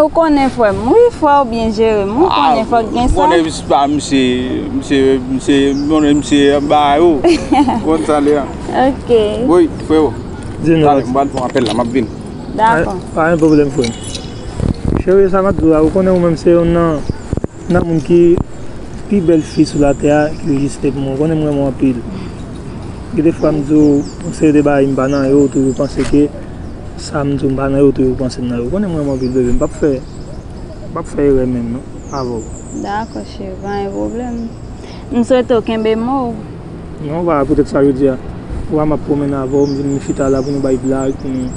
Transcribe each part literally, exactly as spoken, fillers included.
Ou konnen frè m, wi, fò w byen jere m, ou konnen fòk gen sa. Ou konnen misye, misye, misye, misye, misye ba yo. Ou konn sa l ye a. Ok. Wi, freo. Di nou. Talè, m pral pran apèl la, m ap vin. Dakò. Pa, pa gen pwoblèm, frè m. Cheri, sa m ap di w la, ou konnen ou menm se youn nan, nan moun ki pi bèl fi sou latè a ki egziste pou mwen. Ou konnen m renmen w anpil. Gen de fwa m di w, yon seri de bagay m pa nan yo, ou toujou panse ke sa m di w m pa nan yo, ou toujou panse m nan yo. Ou konnen m renmen w anpil, bebe. M p ap fè, m p ap fè erè menm, non, avè w. Dakò, cheri, pa gen pwoblèm. M swete w kenbe mo w. Non, va, poutèt sa jodi a. Ou wè m ap pwomennen avè w, m vin chita la pou nou bay blag, pou nou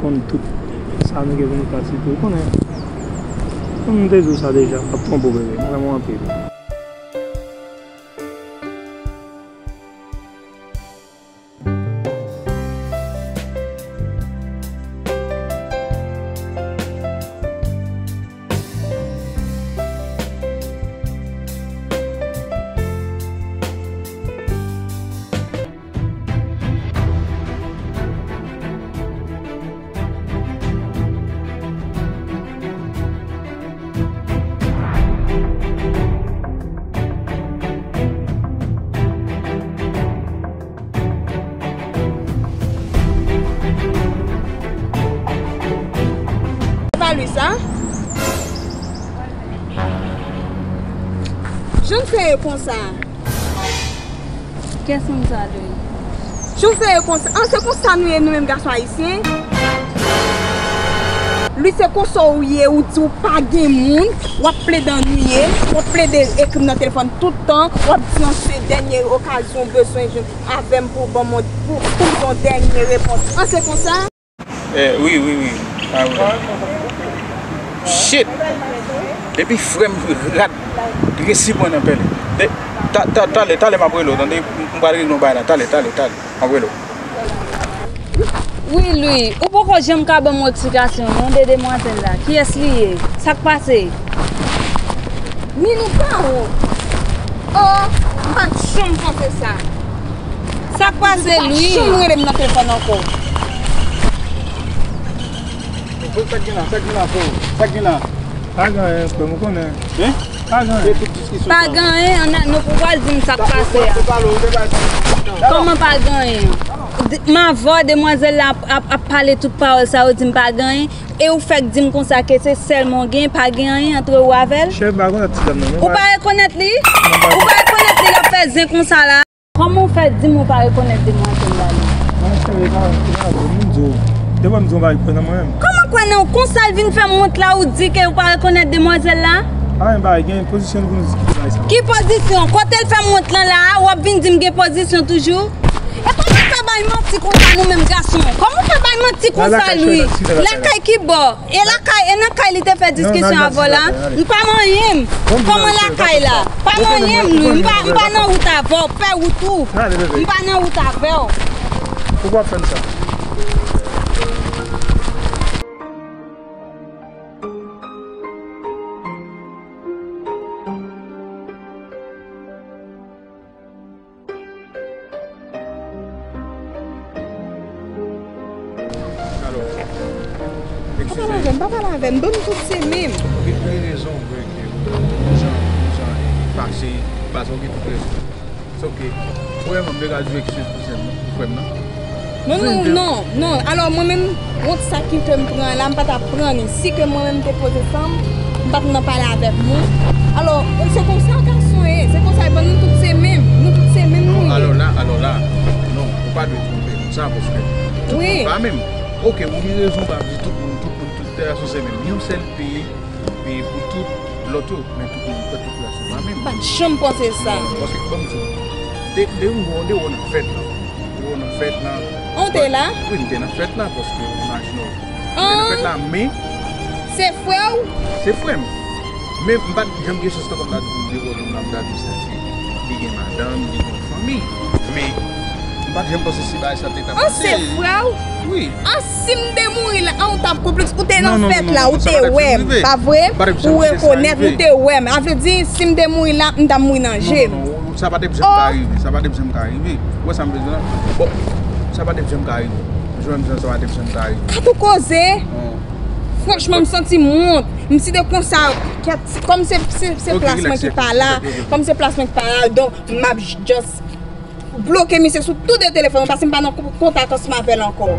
konn tout sa nou gen pou nou pase tou. Ou konnen, kòm m te di w sa deja, m p ap twonpe w, bebe. M renmen w anpil. Se pa li sa? Jan l fè ye konsa? Kiyès moun sa, Louis? Jan l fè ye konsa? An, se konsa nou ye, nou menm gason ayisyen? Louis, se konsa w ye, ou di w pa gen moun, w ap plede annuiye, w ap plede ekri m nan telefòn tout tan, w ap di an se dènye okazyon w bezwen jwenn avè m pou w ban m yon, pou, pou m ba w dènye repons. An, se konsa? Eh, wi, wi, wi. Ah, wi. Shit! Depi frè m rad resi pran nan pèlen. De, ta, ta, talè, talè m ap rele w, tande, m pral regle yon bagay la. Talè, talè, talè. M ap rele w. Wi, Louis, ou poko janm ka ban m yon eksplikasyon, non, de demwazèl la. Kiyès li ye? Sa k pase? Ni nou pa wont. Oh, m pa t janm panse sa. Sa k pase, Louis? Ou pa janm rele m nan telefòn ankò. Sa k gen la, sa k gen la, frè? Sa k gen la? Pa gen anyen, frè m, ou konnen. Hein? Pa gen anyen. Pa gen anyen, ann, nou pou pral di m sa k pase a. Kòman pa gen anyen? M avè w, demwazèl la ap, ap, ap pale tout pawòl sa yo, di m pa gen anyen. E ou fèk di m konsa ke se sèlman w gen, pa gen anyen antre ou avè l? Cheri, m pa rekonèt ti dam nan, non. Ou pa rekonèt li? Ou pa rekonèt li, l ap fè zen konsa la? Kòman w fè di m ou pa rekonèt demwazèl la, li? Mwen, cheri, pa, pa, m di w. Depi m di w m pa rekonèt mwen menm. Kòman kwè nan w konsa l vin fè m wont la, ou di ke ou pa rekonèt demwazèl la? Pa gen bagay, gen pozisyon pou nou diskite bagay sa. Ki pozisyon? Kote l fè m wont lan la a, w ap vin di m gen pozisyon toujou? E kòman w fè bay manti konsa nou menm gason? Kòman w fè bay manti konsa, Louis? Lakay ki bò? E lakay, e nan kay li te fè diskisyon avè w la? M pa manyen m. Kòman lakay la? Pa manyen m, Louis. M pa, m pa nan wout avè w. Fè wout ou. M pa nan wout avè w. Poukwa w ap fè m sa? Alò, pa pale avè m, pa pale avè m, ban m tout se menm. Ou gen, ou gen rezon vre ke ou jan, ou jan e pase, pase ou gen tout rezon. Sòf ke, premyèman, m te ka di w eskiz pou sè m nan, pou frè m nan. Non, non, non, non. Alò, mwen menm, wont sa ki fè m pran la, m pa t ap pran li. Si ke mwen menm m te poze san m, m pa t nan pale avèk nou. Alò, se konsa gason ye, se konsa, e ban nou tout se menm, nou tout se menm nou ye. Non, alò la, alò la, non, ou pa dwe twonpe konsa, paske tout moun pa menm. Ok, ou gen rezon, pa di tout moun, tout moun, tout gason se menm. Yon sèl peyi, peyi pou tout lòt yo, men tout moun kwè tout gason pa menm. M pa t janm panse sa. Non, paske, ban m di w, te, te yon gwo, te yon nan fèt la. Ou nan fèt la. An, w te la? Wi, m te nan fèt la, paske imajine w. M te nan fèt la, men se frè w? Se frè m. Men m pa t janm gen chans nan kòm la di pou m devòse m, la m ta di sa, se, li gen madanm, li gen fanmi. Men, m pa t janm panse si bagay sa te ka pase. An, se frè w? Wi. An, si m te mouri la, an, ou t ap konplèks, ou te nan fèt la, ou te wè m, pa vre? Ou rekonèt, ou te wè m. A vle di, si m te mouri la, m t ap mouri nan je m. Sa pa t ap janm ka rive, sa pa t ap janm ka rive. Ou wè sa m vle di la? Bon, sa pa t ap janm ka rive. Jwenn jan sa pa t ap janm ka rive. Gad yon koze! Franchman, m santi m wont. M si te konsa, kèt, kòm se, se, se plas mwen ki pa la, kòm se plas mwen ki pa la, donk m ap just bloke misye sou tou de telefòn mwen, paske m pa nan kontak ansanm avè l ankò.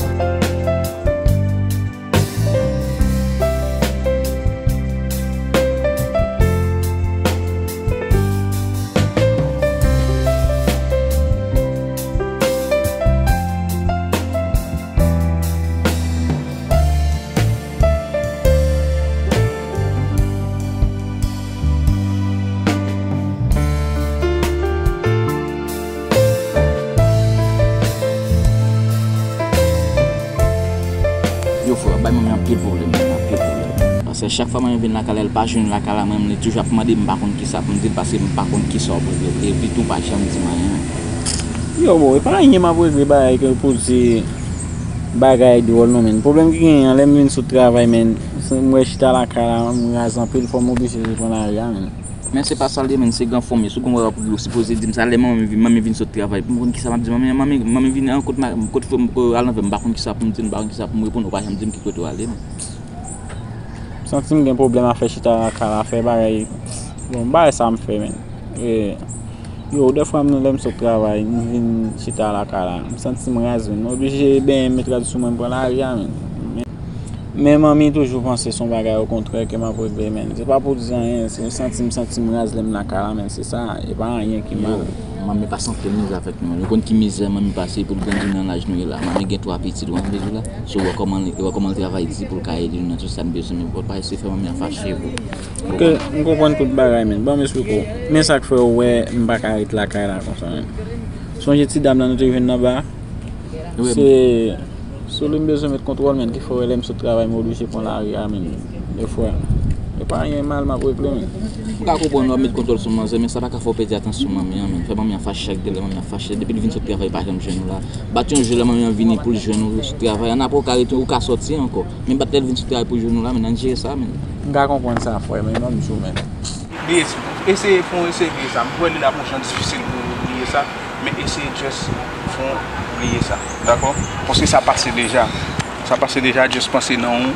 Yo, frè, bay manmi anpil pwoblèm, anpil pwoblèm. Paske chak fwa manmi vin lakay la, li pa jwenn lakay la, menm li toujou ap mande m, m pa konn kisa pou m di l, paske m pa konn kisa w pou regle. Epi tou pa janm di m anyen. Yo, bro, e pa anyen m ap regle bagay ke pou di bagay dwòl non, men. Pwoblèm ki genyen an, lè m vin sot travay, men, m wè chita lakay la, m raz anpil, fò m oblije reprann lari a, men. Men se pa sa l ye, men, se granfò m ye. Si w konn wè w ap regle, w sipoze di m sa. Lè manmi vin, manmi vin sot travay, pou m konn kisa m ap di manmi an. Manmi, manmi vin an kot, kot, kot al nan vè m, m pa konn kisa pou m di l, m pa konn kisa pou m reponn, ou pa janm di m ki kote w ale, men. M santi m gen pwoblèm afè chita lakay la, afè bagay. Bon, bagay sa m fè, men. E, yo, dèfwa, m, lè m sot travay, m vin chita lakay la. M santi m raz, men. M oblije benyen, m met rad sou mwen, m pran lari a, men. Men, men manmi toujou panse se yon bagay okontrè ke m ap regle, men. Se pa pou di anyen, se santi m, santi m raz lè m lakay la, men. Se sa, e pa anyen ki mal. Yo, manmi pase anpil mizè avèk nou. Nou konn ki mizè manmi pase pou l grandi nan laj nou ye la. Manmi gen twa pitit, w ap viv la. So, wè kòman li, wè kòman l travay di pou l ka ede nou nan tout sa n bezwen, men pa eseye fè manmi an fache, bro. Ok, m konprann tout bagay, men. Ban m esplike w. Men sa k fè w wè m pa ka ret lakay la konsa, men. Sonje ti dam nan nou te jwenn nan ba? Wi. Se sou li m bezwen met kontwòl, men, ki fè w wè lè m sot travay, m oblije pran lari a, men. Dèfwa, e pa anyen mal m ap regle, men. M ka konprann w ap met kontwòl sou manzè, men sa pa ka fè w pèdi atansyon manmi an, men. Fè manmi an fache chak de lè, manmi an fache. Depi l vin sot travay, pa janm jwenn ou la. Bat yon je lè manmi an vini pou l jwenn ou sot travay. An apre, ou ka rete, ou ka sòti ankò. Men bat lè l vin sot travay pou l jwenn ou la, men, ann jere sa, men. M ka konprann sa, frè, men ban m di w, men. Bliye, eseye fè, eseye bliye sa. M kwè li la pou jan difisil pou bliye sa, men eseye just fè bliye sa. Dakò? Paske sa pase deja. Sa pase deja, just panse nan yon,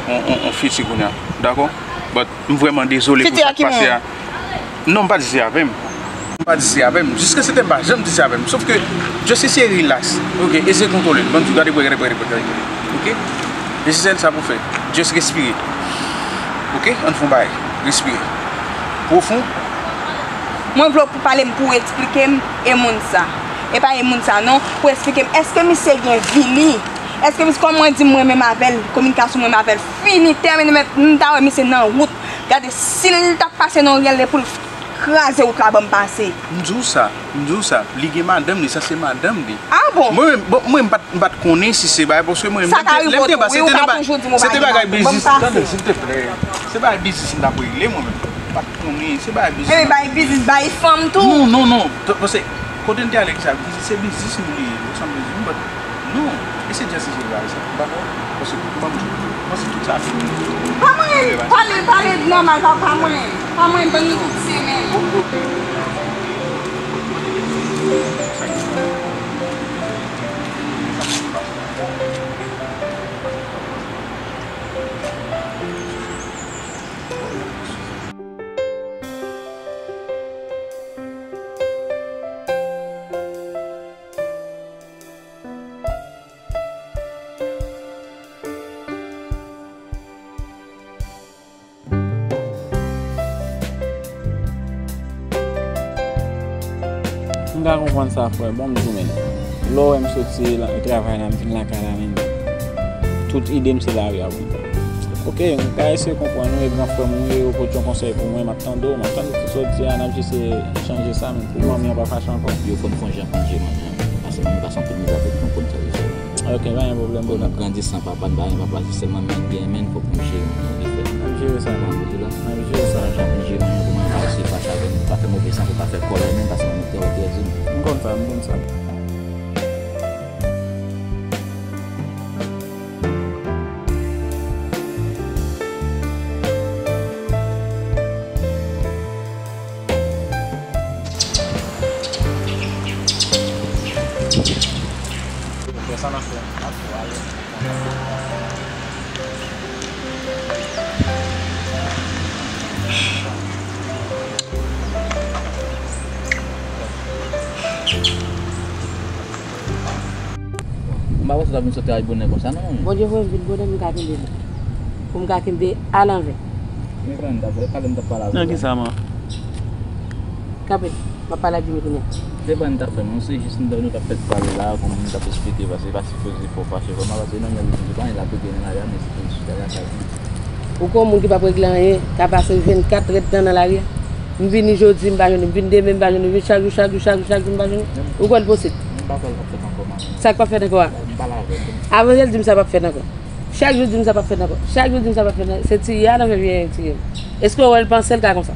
yon, yon, yon fiti kounye a. Dakò? But m vrèman dezole pou sa k pase a. Non, m pa di se avè m. M pa di se avè m. Jiskasèten m pa janm di se avè m. Sof ke, just eseye relax. Ok, eseye kontwole l. Ban m di w, gade bwè, gade bwè, gade bwè, gade bwè. Ok? E se sèl sa pou fè. Just respire. Ok? Ann fè yon bagay. Respire. Pwofon. Mwen vle w pou pale m, pou w eksplike m, e moun sa. E pa e moun sa, non. Pou w eksplike m, èske misye gen vi li? Èske misye, kòm mwen di m mwen menm avè l, kominikasyon mwen menm avè l fini, tèmine, men m ta wè misye nan wout. Gade, si l t ap pase nan yon rèl, e pou l kraze wout la ban m pase. M di w sa, m di w sa, li gen madanm li, sa se madanm li. Ah bon? Mwen menm, bon, mwen m pa t, m pa t konnen si se bagay, paske mwen menm, lè m te anba, se te nan bagay, se te bagay biznis, tande, silteplè, se bagay biznis m t ap regle mwen menm. M pa t konnen, se bagay biznis. Ebyen, bay biznis, bay fanm tou? Non, non, non, paske kote n te ale, se biznis nou li ye, ou sanble di m, but non, e se just isi la, sa, dakò? Paske, ban m di w, paske tout sa fini. Pa mwen, pale, pale nòmal, pa, pa mwen. Pa mwen, ban nou tout semèn. M ka konprann sa, frè. Bon, m di w, men, lè w wè m soti la, travay la, m vin lakay la, men, tout ide m se lari a pou m pran. Ok, m ka eseye konprann ou, e gran frè m ou ye, ou pote yon konsèy pou mwen, m ap tande w, m ap tande tout sa w di a, n ap eseye chanje sa, men pou manmi an pa fache ankò. Yo, fò n fè yon jan pou n jere manmi an. Paske manmi pase anpil mizè avèk nou pou n fè rezon. Ok, pa gen pwoblèm, bro. Pou nou grandi san papa, n pa gen papa, se sèl manmi an n genyen, men fòk nou jere manmi an vit fè. N ap jere sa. N ap jere sa. Fè yon jan pou n jere manmi an, pou manmi an pa eseye fache avè nou, pa fè move san, pou pa fè kòlè, men paske manmi an trè, trè di nou. M konn sa, m konn sa. Fè sa n ap fè. N ap fè ale. Avan sa ta vin soti ay bonè konsa non. Bondye voye m vin bonè m ka kenbe li. Pou m ka kenbe alanvè. Men kòman m t ap pale m t ap pale avè w. Nan kisa man? Kanpe, m ap pale ak Jimmy kounye a. Se pa n t ap fè non, se jis nou t ap fèt pale la, kòman m t ap esplike, paske pa sipoze fò fache kòman, paske nan men li di pa gen la pete nan lari a, men se pou l sou tèren sa. Ou kwè yon moun ki p ap regle anyen, ka pase vennkat èdtan nan lari a? M vini jodi, m pa jwenn li, m vin demen, m pa jwenn li, m vin chak jou, chak jou, chak jou, chak jou, m pa jwenn li. Ou kwè l posib? M pa kwè l p ap fèt ankò, manmi. Sa k p ap fèt ankò a? M pale avè l. Avan yè l di m sa p ap fèt ankò. Chak jou di m sa p ap fèt ankò. Chak jou di m sa p ap fèt ankò. Se tiye a nan fè vye tiye m. Èske w wè l panse l ka konsa?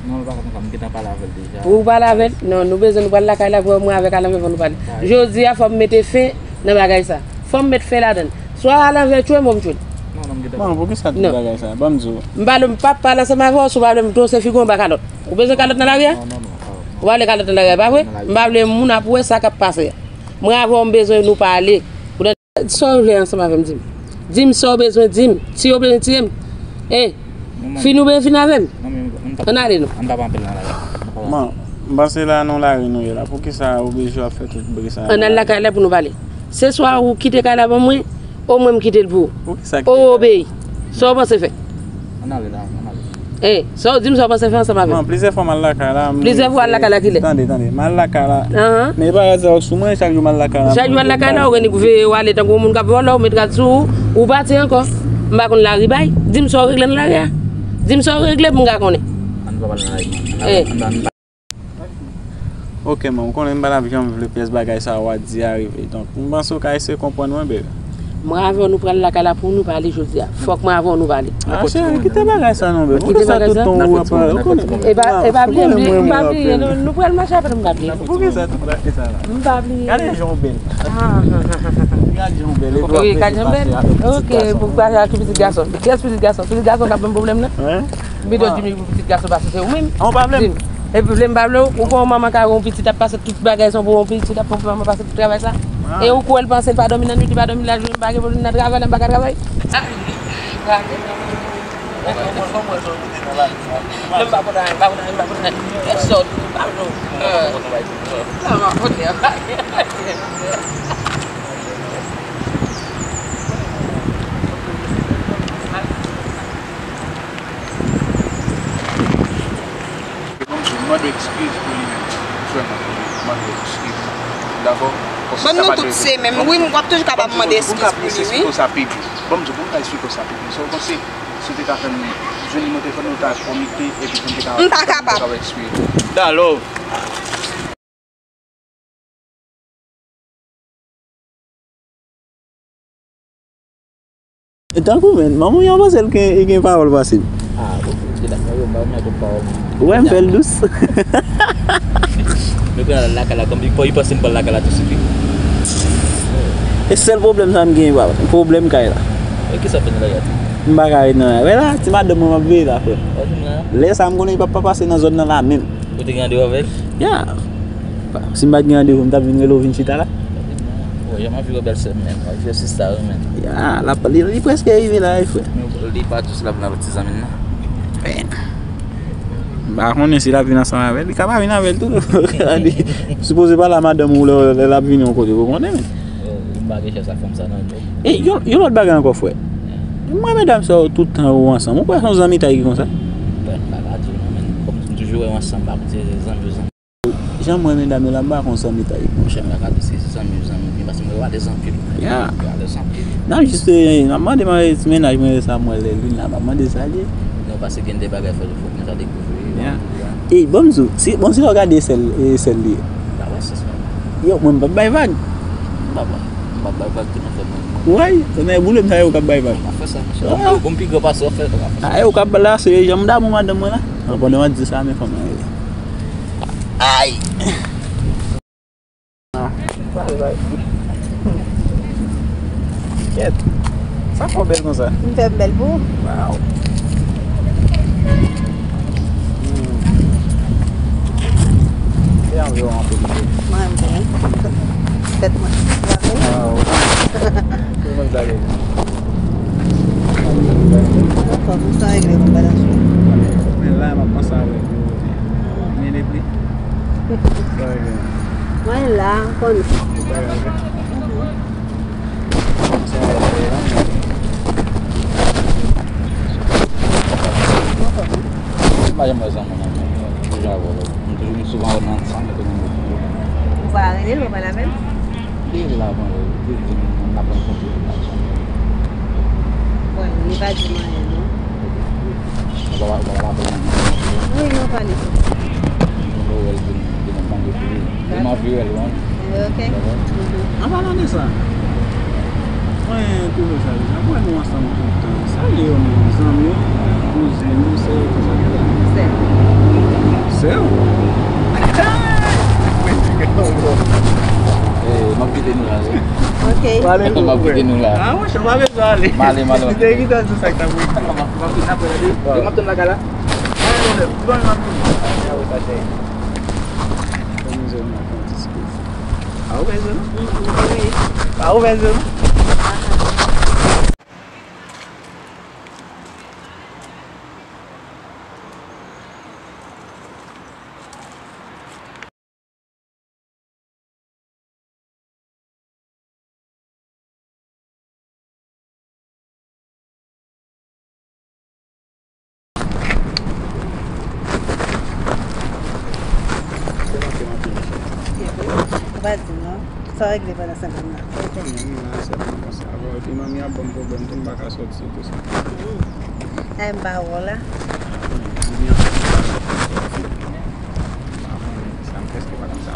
Non, l pa ka konsa. M gentan pale avè l deja. Ou pale avè l? Non, nou bezwen nou pral lakay la, vre mwen avèk Alanvè fò nou pale. Jodi a fò m mete fen nan bagay sa. Fò m met fen ladan l. Swa Alanvè tchwe m, ou m tchwe l. Non, non, m gentan. Bon, poukisa tout bagay sa? Ban m di w. M pale, m p ap pale ansanm avè w, si w pa vle m twose figi w anba kalòt. Ou bezwen kalòt nan lari a? Non, non, non, non. Ou pa vle kalòt nan lari a, pa vre? M pa vle moun ap wè sa k ap pase a. Mwen avè w, m bezwen nou pale. Sa w vle ansanm avè m, di m. Di m sa w bezwen, di m. Si w bezwen tiye m. E, fin ou byen fin avè m. Ann ale nou. Bon, m panse la nan lari nou ye la. Poukisa oblije w ap fè tout bri sa? Ann al lakay la pou nou pale. Se swa ou kite kay la ban mwen, ou mwen m kite l pou ou. Ou obeyi. Sa w panse fè? Ann ale la, ann ale. E, sa w di m sa w panse fè ansanm avè m? Non, plizyè fwa m al lakay la. Plizyè fwa w al lakay la kilè? Tande, tande. M al lakay la. Men e pa rad sa w sou mwen, chak jou m al lakay la. Chak jou w al lakay la, ou gen nèg veye w ale tankou yon moun k ap vòlè, ou met rad sou ou, ou pati ankò. M pa konn lari bay. Di m sa w regle nan lari a. Di m sa w regle pou m ka konnen. Ann pa pale nan lari. Ok man, ou konnen m pa t ap janm vle pyès bagay sa w a di a rive. Donk, m panse w ka eseye konprann mwen, bebe. Mwen avè w nou pral lakay la pou nou pale jodi a. Fòk mwen avè w nou pale. Ah, cheri, kite bagay sa non, bebe. Poukisa tout tan ou ap pale? Ou konnen. E pa, e pa bliye, m pa bliye, nou, nou pral mache avè l, m pa bliye. Poukisa tout bagay sa la? M pa bliye. Gade jan w bèl. Gade jan w bèl. Wi, gade jan w bèl. Ok, pou pase ak pitit gason. Kiyès pitit gason? Pitit gason k ap ban m pwoblèm nan? Bidon Jimmy pou pitit gason pase se ou menm. An pa vle m. Epi vle m pa vle w, ou kwè yon manman ka yon pitit ap pase tout bagay sa, pou yon pitit ap pou manman pase tout travay sa? E ou kwè l panse l pa dòmi nan nwit, li pa dòmi lajounen, m pa gen pou li nan travay la, m pa ka travay. Non, m pa konn anyen, m pa konn anyen, m pa konn anyen. Pèsòn, m pa vle w. Sa m ap pote a. Mande w ekskiz pou li menm. Frè mwen, mande w ekskiz. Dakò? Bon, nou tout se menm. Wi, w ap toujou kapab mande ekskiz pou li, wi. Ban m di w, pou m ka esplike w sa pi byen. Sa w panse? Si w te ka fè m jwenn nimewo telefòn ou, ta konekte, epi pou m te ka, m pa kapab. Dalò. E tankou, men, manman w an panse l gen, gen pawòl pase m. Ah, ok, se dakò, yo, ba mwen tout pawòl. Ou wè m fè l dous. Nou pral lakay la, kòm li, li panse m pral lakay la tou swivi. E sèl pwoblèm sa m gen, papa. Pwoblèm kay la. E kisa w fè nan lari a tou? M pa ka ret nan lari a. Wè la, ti madanm mwen m ap veye la, frè. Lè sa m konnen li p ap pa pase nan zòn nan la menm. Ou te gen randevou avè l? Ya. Si m pa t gen randevou, m t ap vin rele w vin chita la. Bon, jan m ap viv ak bèlsè m, men, m ap viv ak sista yo, men. Ya, l ap, li, li prèske rive la, wi, frè. Men li pa tou si l ap vin avèk ti zanmi l nan. M pa konnen si l ap vin ansanm avè l. Li ka pa vin avè l tou. Sipoze pale a madanm ou lè, lè l ap vini yon kote pou konnen, men. Yo, m pa gen chans ak fanm sa non. E, yon, yon lòt bagay ankò, frè. M renmen dam sa yo tout tan yo ansanm. Ou kwè se yon zanmitay ki konsa? Bon, m pa ka di w non, men kòm m toujou wè yo ansanm, m pa konn si se zanmi yo zanmi. Jan m renmen dam yo la, m pa konn zanmitay. Monchè, m pa ka di se zanmi yo zanmi, men paske m wè yo alèz anpil. Ya. Yo alèz anpil. N ap jis, eh, n ap mande mwen ti mennaj mwen sa, m wè lè lin la, m ap mande sa l ye. Non, paske gen de bagay fò, fòk nou ta dekouvri. Ya. E, bon, m di w, si, bon, si w gade sèl, e, sèl li. Pa wè sans la. Yo, mwen, m p ap bay vag. M p ap, m p ap bay vag tou non, frè mwen. Woy, se nan boule m sa yo k ap bay vag. Pa fè sa, monchè. Ah. Bon, m pi gran pase w, fè, pa fè sa. Ah, yo k ap la, se jan m damou madanm mwen la. Pandan w ap di sa, men fanm nan rele. Ay! Kèt. Sa fè w bèl konsa? M fè m bèl pou ou. Waw. Hmm. Se anvi w anpil. Mwen, mwen. Tèt mwen. Waw. Tout moun sa gen. Dakò, nou sa regle nou bagay. Men la, m ap panse avèk ou. Men depi. Sa regle. Mwen la, konn. Sa regle. Mhm. Pa janm wè zanmi w nan men, m toujou avè w. M toujou, m souvan wè w nan ansanm, epi nan mouv tou. Ou pa rele l, ou pa pale avè l? Li rele avan, wi. Li di m n ap rankontre pou l la. Bon, li pa di m anyen, non. Ou pa, ou pa pale avè l nan men? Wi, nou pale. Mwen wè l di m, di m ap mande pou li. Li m anvi wè l, wi. Ok. An palan de sa, mwen touve sa deja. Mwen nou ansanm tout tan. Sa ye yo menm? Zanmi w, kouzen w, sè w, konsa ki la? Sè. Sè w? Eh, m ap kite nou la, wi. Ok. M ap kite nou la. Ah, monchè, pa bezwen ale. M ale, m ale. Li te evite di sa k t ap rive. M ap kite apre la, wi. M ap tann lakay la. Bon, m ap vini. Bon, nou fè yon ti sipès. Pa ouvè zo non. Mhm, wi. Pa ouvè zo non. Ou pa di non. Sa w regle pandan semèn nan? Ou konnen, m la sèlman konsa. Bon, epi manmi ap ban m pwoblèm tou, m pa ka sòti tou sa. Hmm. Ay, m pa wè w la. Manmi ap ban m pwoblèm. Sa m prèske pa konn sa.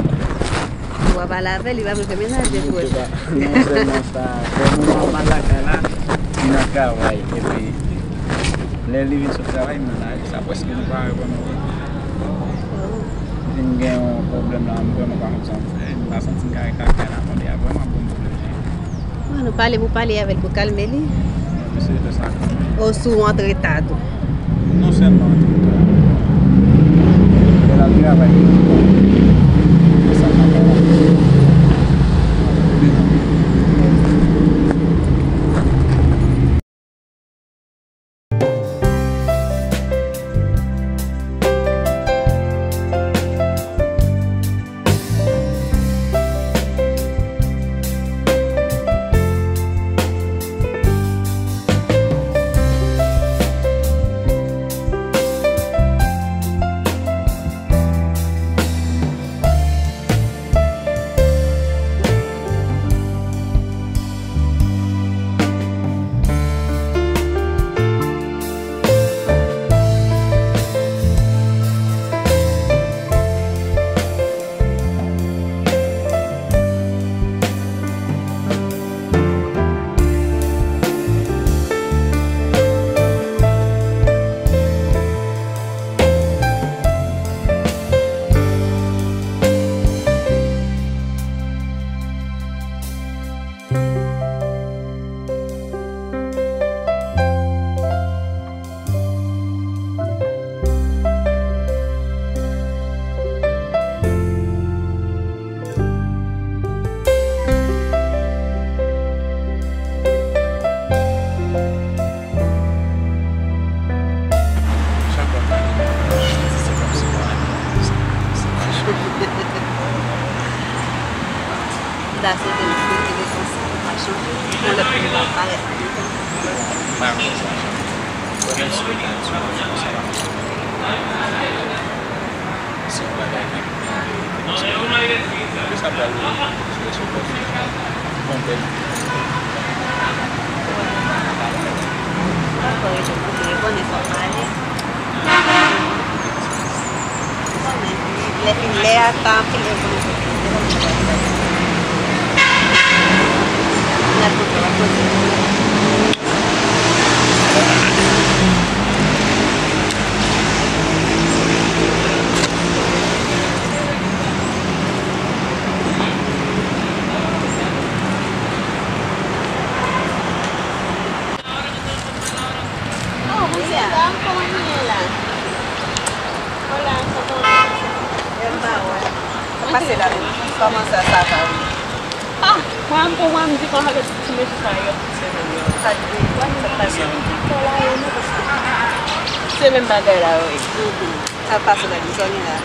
Ou pa pale avè l, li pa vle fè menaj de pou wè sa. Non sèlman sa, bon, moman mal lakay la, li nan travay, epi lè li vin sot travay, m nan lari, sa prèske nou pa wè vrèman. Vin gen yon pwoblèm la, m vrèman pa konn sa m fè, m pa santi m ka ret lakay la, tande a vrèman ban m pwoblèm. Bon, nou pale pou pale avè l pou kalme li. Misye te sa. Osou antre ta tou. Non sèlman antre ta. Lè l ap travay, se sa l ap fè. M ta swete nou tout ki resanse pou pa chanje, pou lòt moun pa parèt andedan. Mwen menm si yo ta di w konsa la, se yon bagay ki, ki verite, paske apre sa pral sou resevwa bon bèl. Ankò rete kote, rekonesan pale. Lè fin lè a, pa anpil enfòmasyon. N ap kontre, w ap kontre. Oh, bonjou. Kòman nou ye la? Hola, sa va? Sa pase la menm? Kòman sa, sa va, wi. Ah, mwen, mwen, mwen, m di kòman avèk ti mesye sa yo, ti semèn yo. Sa k di? Sa k pase? Se menm bagay la, wi. Mhm. Sa k pase la, di sa w gen la?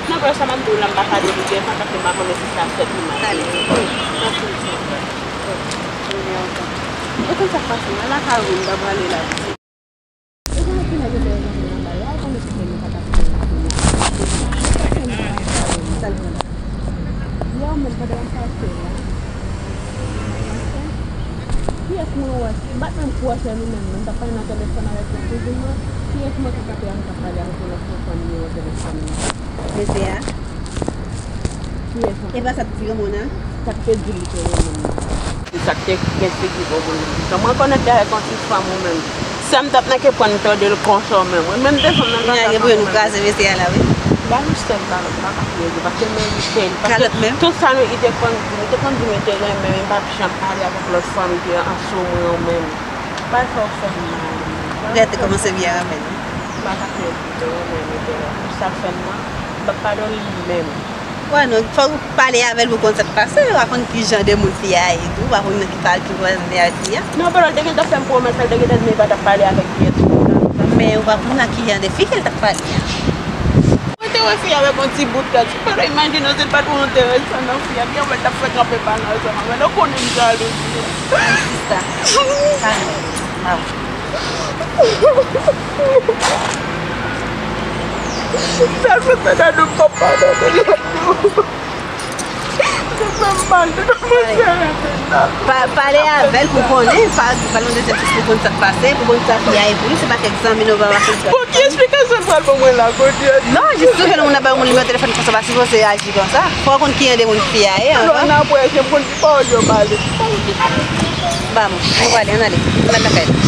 Non, prèske sa m ap di w la, m pa ka di w byen, paske m pa konnen si sa fèt ou mal. Talè. Wi. Mèsi, mèsi. Ou konn sa k pase, mwen lakay ou, m ta prale la. Ou konn ki nèg yo te rankontre nan bal la, ou konn ki nèg yo pa t ap M pa t menm kwè se li menm non, m t ap pale nan telefòn avèk yon kouzin mwen. Kiyès mwen ka kanpe a, m t ap pale avèk yon lòt fanm, nimewo telefòn li. Mesye a? Kiyès mwen? E pa sa k di granmoun nan? Sa k te di li te renmen m nan. Se sa k te gen figi gwo moun nan. Kòman w konekte avèk yon ti fanm ou menm? Sè m t ap nan ke pran tande l konsa w menm. Ou menm desann nan kaka fanm ou menm. Kraze mesye a la wi. Ba nou sèl kalòt, m pa ka kreye li, paske merite l. Paske kalòt menm? Tout sa nou, li te konn di m, li te konn di m li te renmen m, li p ap janm pale avèk lòt fanm ki an sou mwen ou menm. Bagay sa yo fè m mal. Lè te kòmanse vye avè l. M pa ka kreye li te renmen m, li te renmen m. Sa l fè m nan, m p ap padone li menm. Wè non, fòk ou pale avè l pou konn sa k pase, ou pa konn ki jan de moun fi a ye tou, ou pa konn nan ki kal ki vwazen li a ye a. Non, paske l te gentan fè m pwomès, l te gentan di m li pa t ap pale avèk fi a tou. Men ou pa konn ak ki jan de fi ke l t ap pale a. Mwen te wè fi a avèk yon ti bout tèt, ou pa imajine w si l pa t wè enteresan nan fi a, ki anmè l t ap fè kanpe pa l ansanm avè l, ou konnen m jalouzi. Ay, sista. Kalme. Kalme. Sèl mwen fè nan nou papa nan nou. Sa fè m mal, nou kòmanse rete nan. Pa, pale avè l pou konnen, pa, pa l yon dezyèm chans pou konn sa k pase, pou konn sa fi a ye pou li, se pa kèk zanmi nou va rakonte. Bon, ki esplikasyon l pral ban mwen la, Bondye? Non, jis tou jwenn moun nan ba yon moun nimewo telefòn konsa, pa sipoze aji konsa. Fò w konn ki jan de moun fi a ye, anvan. Lò nan apre, se moun ki pawòl yo pale. Ba mwen, nou prale, ann ale, ann al lakay nou.